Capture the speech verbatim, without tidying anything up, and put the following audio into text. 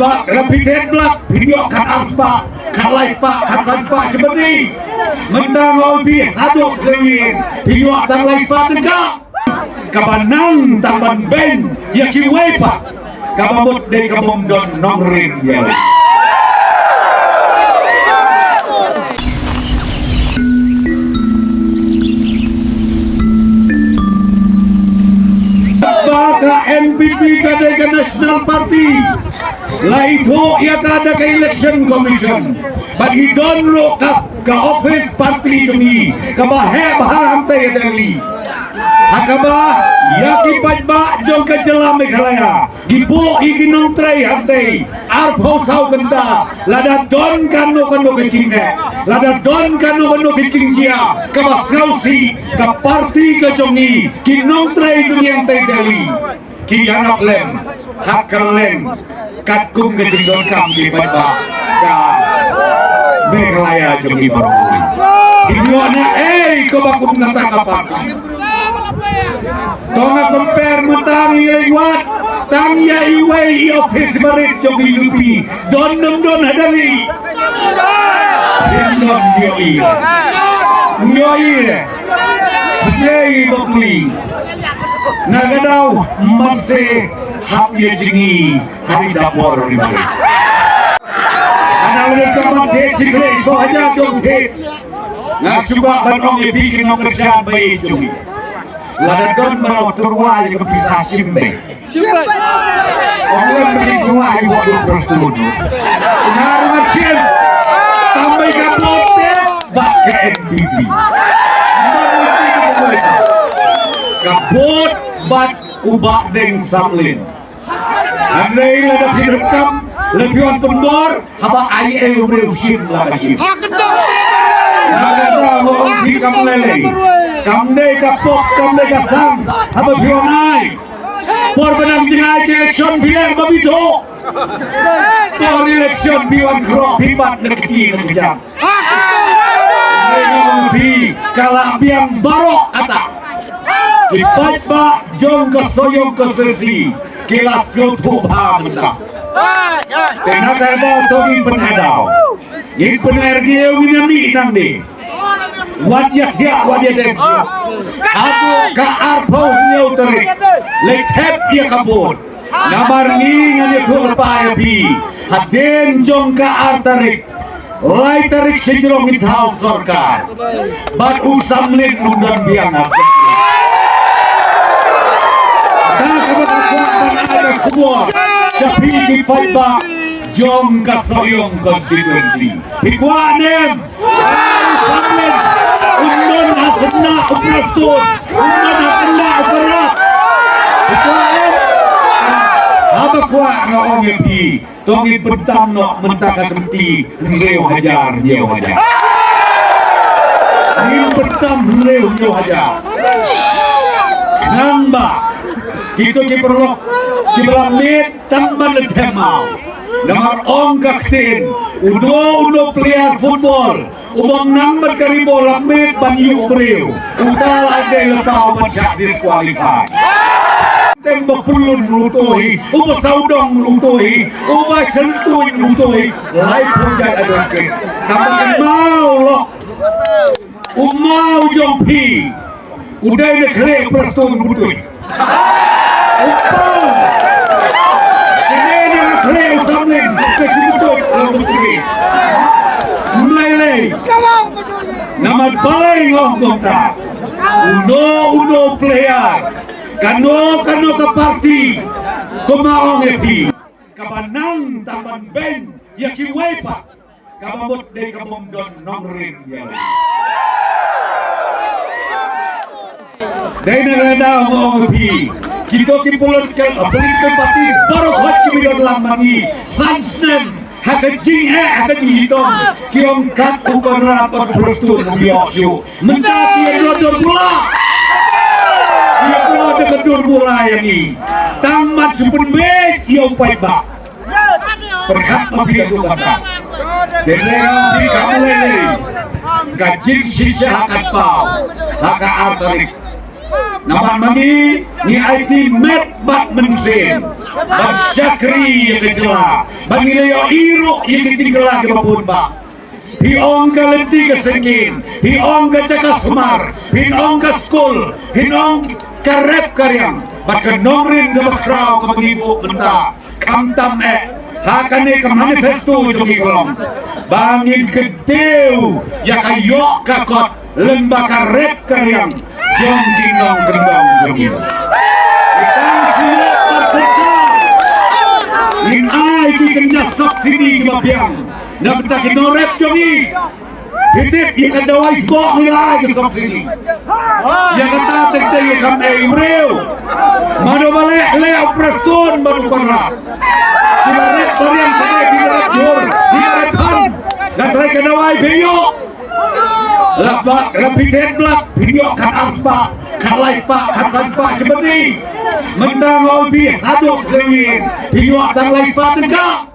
Ba repeated block, phi ïoh kat ar spah, kat lai spah, kat san spah, sha bad ni. Mynta nga ong phi haduh Thliew Ïing, phi ïoh tang lai spah tyngka. Kaba nang tang ban beiñ ïa kiwei pat, kaba mut dei ka bym don nongrim ïa u. Ba ka N P P ka dei ka National Party. La ithuh ïa ka da ka Election Commission. Bad ngi don ruh ka, ka office party jong ngi kaba heh bha hangtei ha Delhi. Ha kaba ïa ki paidbah jong ka jylla Meghalaya, ki buh ïa ki nongtrei hangtei arphew saw kynta. Lada don kano kano ka jingneh, lada don kano kano ka jingjia kaba sngewsih, ka party ka jong ngi, ki nongtrei jong ngi hangtei Delhi, ki ïarap lem ha kylleng katkum ka jingdonkam ki paidbah ka Meghalaya jong ngi baroh. Ki ïoh na ei kaba kum kata ka party. To nga compare mynta ngi leit wad tang ïa iwei i office barit jong i U P. Don nym don ha Delhi. Ym don, ïohi. Ïohi. Snei ba pli. Na ka daw mase hap ïa jingï ha ri da bor ri bor. Ana lada ka man te jingre so haja jong te. Nga shu kwah ban ong ïa phi ki nongkyrshan ba ïeit jong ngi. Lada don ba la tyrwa ïa ka pisa shim beit. Ong lem ba ki tyrwa ïa ka pisa shim. Nga ruh ngan shim. Tang ba ka vote te bad ka N P P. Ka vote bad u Bah Deng Samlin. Hynrei lada phi donkam, lada phi wan pynbor, haba ai ei u briew shim la ka shim. Ha kata. Na kata nga ong phi kam lei lei. Kam dei ka pop, kam dei ka sang. Haba phi wan ai. Por ba nang jingai ka election phi leh ba phi thoh. Por election phi wan khroh phi bat na ka kti na ka jam. Nga ong phi ka la biang baroh kata. Ki paidbah jong ka Sohiong constituency ki la sngewthuh bha mynta. Te na ka daw to ngin pynadaw. Ngin pynergiau ngin ïa mih nangne. Wat ïa thiah wat ïa dem. Haduh ka arphew hynñiew tarik. Leit thep ïa ka vote. Namar ngi ngan ïathuh lypa ïa phi. Hadien jong ka ar tarik, lai tarik sha jrong ngi thaw sorkar. Bad u Samlin um don biang ha sorkar. Kata kaba nga kwah ban ai ka khubor sha phi ki paidbah jong ka Sohiong constituency. Phi kwah ne em? Samlin um don ha khynnah u Prestone, um don ha khynnah u Karak. Phi kwah ne em? Haba kwah nga ong ïa phi, to ngin pyntam noh mynta ka kynti hynriew hajar, hynñiew hajar. Ngin pyntam hynriew, hynñiew hajar. Nangba kito ki paralok kiba la miet tang ban leit them maw. Namar ong ka ktien, uno uno player football u bym nang bad ka ri bol la miet ban ïuh briew, uta la dei lypa u ban shah disqualify. Tem ba Pyllun ruh uto hi, uba Sawdong ruh uto hi, uba Shnong ruh uto hi. Laiphew jait advocate. Tang ba kynmaw lok. U maw jong phi u dei na khlieh u Prestone Butut. U paw. Kane na khlieh u Samlin ka shi Butut la Butut. Mlei lei. Namar balei nga ong kumta? Uno uno player, kano kano ka party, kumba ong ïa phi, kaba nang tang ban beiñ ïa kiwei pat. Kaba mut dei ka bym don nongrim ïa u. Dei na ka daw nga ong ïa phi, kito ki political, political party baroh hot ki ba don lang ma ngi. San snem ha ka jingeh, ha ka jinghitom, ki ong kat u Conrad bad u Prestone u ïoh shuh. Mynta ki ïa dur bula. Ki ïa dur da ka dur bula ïa ngi. Tang mat shu pynbeit ïa u paidbah. Pyrkhat ma phi ka duk kata. Te lei phi kam lei lei. Ka jingshisha ha ka paw ha ka ar tarik. Namar ma ngi ngi aiti met bad mynsiem. ban shakri ïa ka jylla, ban ngi la ïohi ruh ïa ka jingkylla kaba bun bah. Phi ong ka lynti ka syngkien, phi ong ka jaka sumar, phi ong ka skul, phi ong ka rep ka riang bad ka nongrim kaba khraw kaba ngi buh mynta. Khamtam eh ha kane ka manifesto jong ngi ka long ba ngin kyntiew ïa ka ïoh ka kot lyngba ka rep ka riang jong ki nongkyndong jong ngi. Ki tang shuh bad sorkar ngin ai ki kynja subsidy kiba biang na bynta ki nongrep jong ngi. Phi tip ïa ka dawai sboh ngi la ai ka subsidy. Ïa kata teng teng ïa kam eh i briew. Mano ba leh leh u Prestone bad u Conrad. Kiba rep ba riang sha ki, kiba rep jhur, kiba rep than. La trai ka dawai phi ïoh. La ba la phi thet blat phi ïoh khat ar spah, khat lai spah, khat san spah sha bynta. Mynta nga ong phi haduh khlem ïing phi ïoh tang lai spah tyngka.